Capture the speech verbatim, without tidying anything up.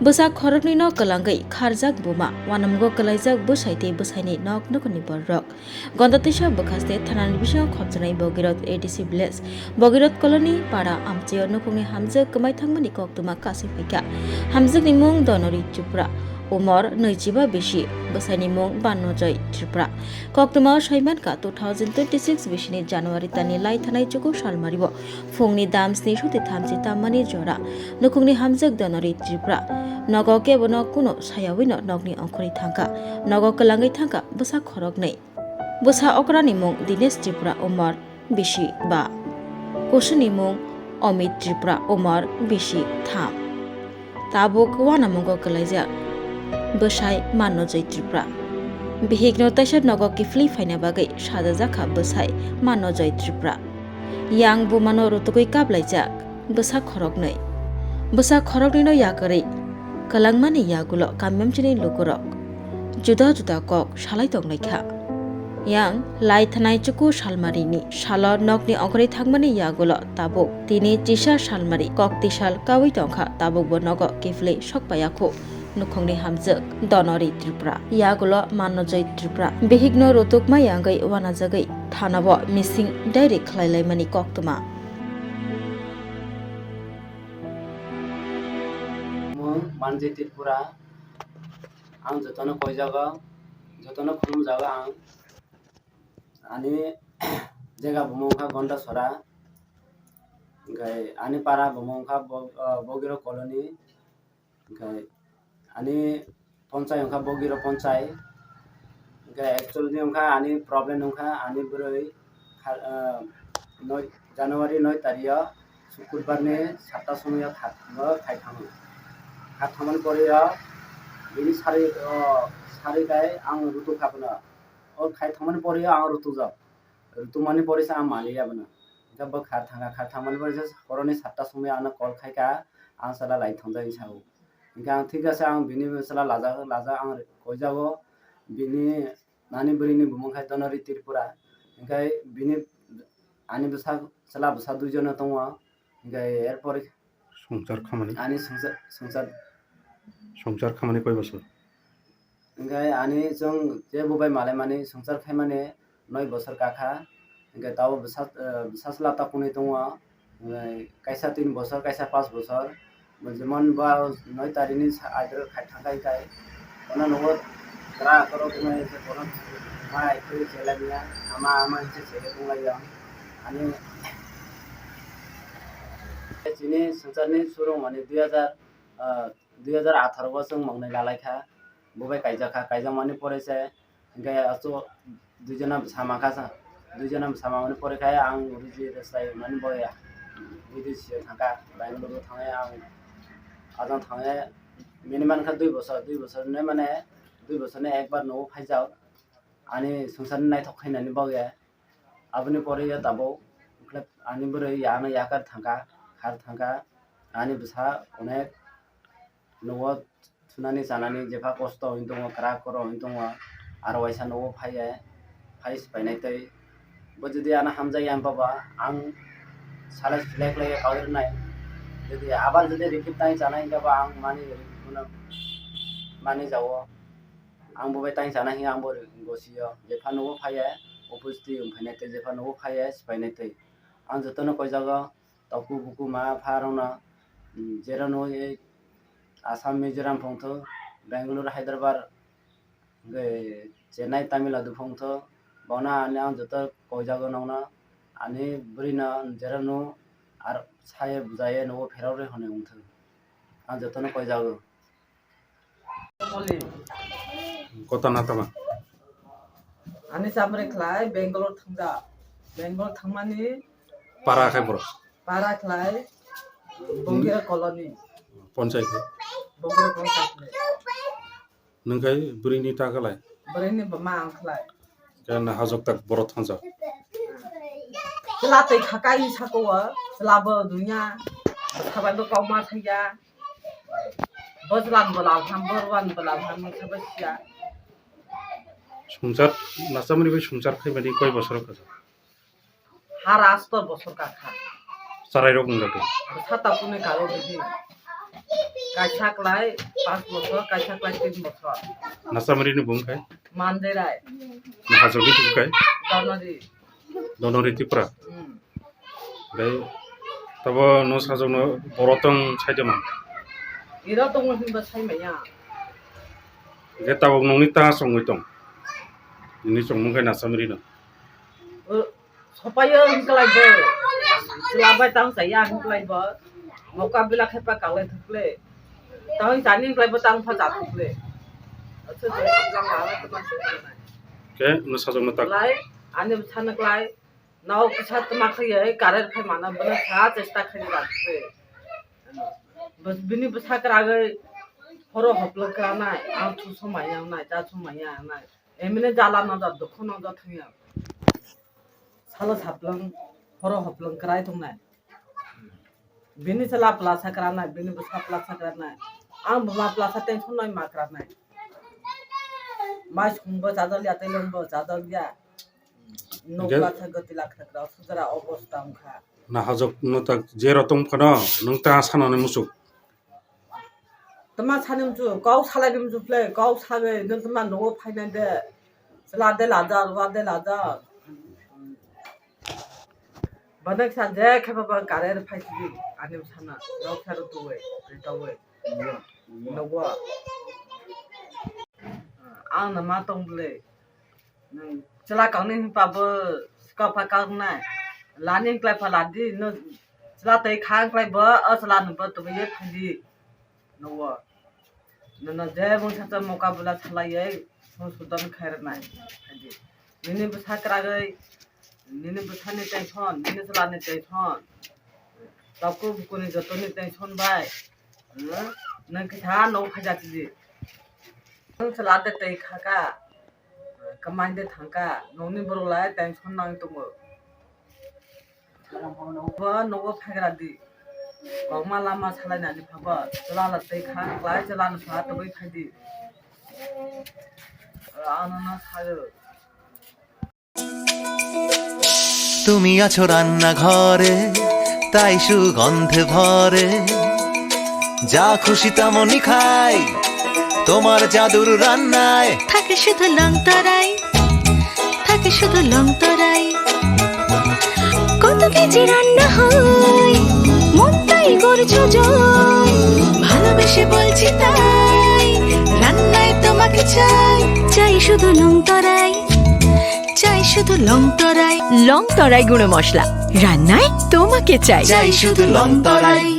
Bwsa khoroknwi no kwlangwi kharjak buma, uanamungo kwlaijak bwsai tei bwsaini nok nukhungni bororok. Gonda twisa bwkhaste thanani bisingo khopjaknai Bogirot A D C village. Bogirot colony para amchaio nukhungni hamjwk kwmai thangmani koktwma kasui phaikha. Hamjwkni mung Donori Tripura, umor nwichiba bisi, bwsaini mung Bannojoy Tripura. Koktwmao saimankha two thousand twenty-six bisini January talni lai thanai chuku salmario phungni dam sni soti thamchi tammani jora. Nukhungni hamjwk Donori Tripura. Nogo kebono kuno sayawino nokni ongkhorwi thangkha. Nogo kwlangwi thangkha bwsa khoroknwi. Bwsa okrani mung Dinesh Tripura, umor bisi ba. Kusuni mung Amit Tripura, umor bisi tham. Tabuk uanamungo kwlaijak bwsai Mannojoy Tripura. Bihikno teisa nogo kiphilwi phaina bagwi sajajakha bwsai Mannojoy Tripura. Yang bumano rutugwi kaplaijak bwsa khoroknwi. Bwsa khoroknwino yakarwi kwlangmani yagulo kamiyamchini lukurok juda juda kok salai tonglaikha. Yang lai thanai chuku salmarini salo nokni ongkhorwi thangmani yagulo tabuk tini chisa salmari kok tisal kaui tongkha, tabukbo nogo kiphilwi sokpaiya khu. Nukhungni hamjwk Donori Tripura, yagulo Mannojoy Tripura. Bihikno rutukma yangwi uanajagwi thanao missing diary khlailaimani koktwma. Mung Manjit Tripura. Ang jotono koijago, jotono khulumjago ang. Ani jega bumung kha Gondasora. Hwnkhe ani para bumung kha Bo-, ah, Bogiro Colony. Hwnkhe ani ponchai wngkha Bogiro ponchai. Hwnkhe actually wngkha ani problem wngkha ani bwrwi kha-, ah, noi, January noi tario Sukurbar ni satta somoyo kha-, no khai thango. Kha thangmani pore o bini sari, o sari kai ang rutuk kha bono. O khai thangmani pore o ang rutukjak. Rutukmani pore se ang maliya bono. Hwnkhe bo khar thangkha, khar thangmani pore se horoni satta somoyo ano call khaikha, ang chwla lai thongjak hinwi sao. Hwnkhe ang thik ase, ang bini chwla laja, laja ang koijago, bini nani bwrwini bumung khai Donori Tripura. Hwnkhe bini ani bwsa, chwla bwsa duijono tongo. Hwnkhe erpor Swngchar khamani. Ani swngchar, swngchar, Swngchar khamani koi bosor? Hwnkhe ani chwng je bubai malaimani swngchar khaimani noi bosor kakha. Hwnkhe tabo bwsa, eh, bwsa chwla ta kunui tongo. Hwnkhe kaisa tin bosor, kaisa pas bosor. Jemon ba noi tarikni sa-, aidro khai thangkha hwnkhe bono nogo kwrak kwrak wngnai se bono mai twi chelai manya ama ama hinse chele tonglai ang. Ani chini swngcharni surung mani dui hajar, ah, dui hajar atharo o chwng mwngnai lalai kha, bo bai kaijak kha, kaijak mani pore se hwnkhe achu duijona bwsa mankha sa, duijona bwsa mangmani pore khe ang riji rwchai mani boya bidesi o thangkha, Bangalore o thangwi ang ajang thangwi minimum kha dui bosor, dui bosor hinwi mane dui bosor ni ekbar nogo phaijak, ani swngcharni naithok khainani bagwi. Aboni pore o tabuk ani bwrwi ano yakar thangkha, khar thangkha, ani bwsa onek nogo thunani chanani jepha kosto wngwi tongo, kwrak kwrak wngwi tongo, aro waisa nogo phaiya, phai se painai twi. Bo jodi ano hamjakya hwnba ba ang sala selai khlaiwi kaui rwnai. Jodi abar jodi repeat tang chanai hwnba ba ang mani, mani jago. Ang bo bai tang chanai hwnwi ang bo gosio. Jepha nogo phaiya, opojiti wng phainai twi, jepha nogo phaiya, se painai twi. Ang jotono koijago, toku buku ma pha rokno, mm, jerano ei Assam, Mizoram phongtho, Bangalore, Hyderabad, hwnkhe Chennai, Tamil Nadu phongtho, bono ani ang joto koijago nokno, ani bwrwino jerano ar saye bujaye nogo pherok rwi hwnwi wngtho. Ang jotono koijago. Kota na tama? Ani chamre khlai Bangalore thangda. Bangalore thangmani Para khai borok? Para khlai Bongira colony. Ponchai khai? Bongira ponchai khlai. Nwng khai bwrwini ta khlai? Bwrwini buma ang khlai. Khe na hajok tak borok thangjak? Chwla twi khakai sako o, chwla bo dunya, sabai bo kokma thangya. Bwslan bwla ham, bwrwan bwla ham, sabai siya. Songchar, nachamani bai songchar khaimani koi bosor kha? Har asto bosor kakha. Charai rok wng kha? Sata kune karo bidi. Kaisa klai panch bochor, kaisa klai tin bochor. Nasamri ni bung khai? Manderai. Na hajok ni bung khai? Donori. Donori Tripura. Hmm. Bai tabo no sajok no boro tong sai de man. Iro tong hinba sai maya. Ge tabok nongni ta songwi tong. Nini songmung khai Nasamri no. Sopayo hinklai bo. Chwla bai tang chaya hinklai bo. Moka bila khe pa kalai thukle. Tang chani hinklai bo tang pha cha thukle. Acha cha lang ala to ma se. Ke no sajok no tak. Lai ani sana klai. Nao kisa tma khai ye karer phai mana bana sa chesta khai da thukle. Bini bwsa kwragwi horo hoplang kwranai, ang thu somai yang nai, cha somai yang nai. Emine jala no da, dukhu no da thangya. Salo saplang, horo hoplang kwrai tongnai. Bini chwla plasa kwranai, bini bwsa plasa kwranai. Ang buma plasa tension nai ma kwranai. Mai sungbo chajal ya, tei longbo chajal ya. Nok Ge- plasa gati lakha kwra, sujara obosta wngkha. Na hajok no tak jero tong phano, nung ta sanani muchuk. Tma sani muchuk, kau salai ni muchuk le, kau sagai, nung tma nogo phainai de. Chwla de laja, lua de laja. Badak sa je khe baba kare phai sidi, ani sana, nok sa ru tuwe, ritawe. Nogo. Ang na ma tong bole. Nwng chwla kangni hinpa bo sikok pha kaknai. Lani hinklai pha ladi, no chwla tei kha hinklai bo, o chwla no bo twi ye phaidi. Nogo. Nono je mungsa to mokabula salai ye, sudon khairnai. Phaidi. Nini bwsa kwragwi, nini bwsani tension, nini chwlani tension. Taku bukuni jotoni tension bai. Hmm? Nwng kisa no phaja tidi. Nwng chwla de tei khaka. Kamai de thangka, nokni borok lai tension nang tongo. Bo nogo phagra di. Kokma lama salai nani phabo, chwla la tei kha, klai chwla no sa toboi khai di. Ano no sayo. তুমি আছো রান্নাঘরে, তাই সুগন্ধে ভরে। যা খুশি তেমনই খাই, তোমার জাদুর রান্নায়। থাকে শুধু লংতরাই, থাকে শুধু লংতরাই। কত কেজি রান্না হয়, মনটাই করছো জয়। ভালোবেসে বলছি তাই, রান্নায় তোমাকে চাই। চাই শুধু লংতরাই, চাই শুধু লংতরাই। লংতরাই গুঁড়ো মশলা, রান্নায় তোমাকে চাই। চাই শুধু লংতরাই।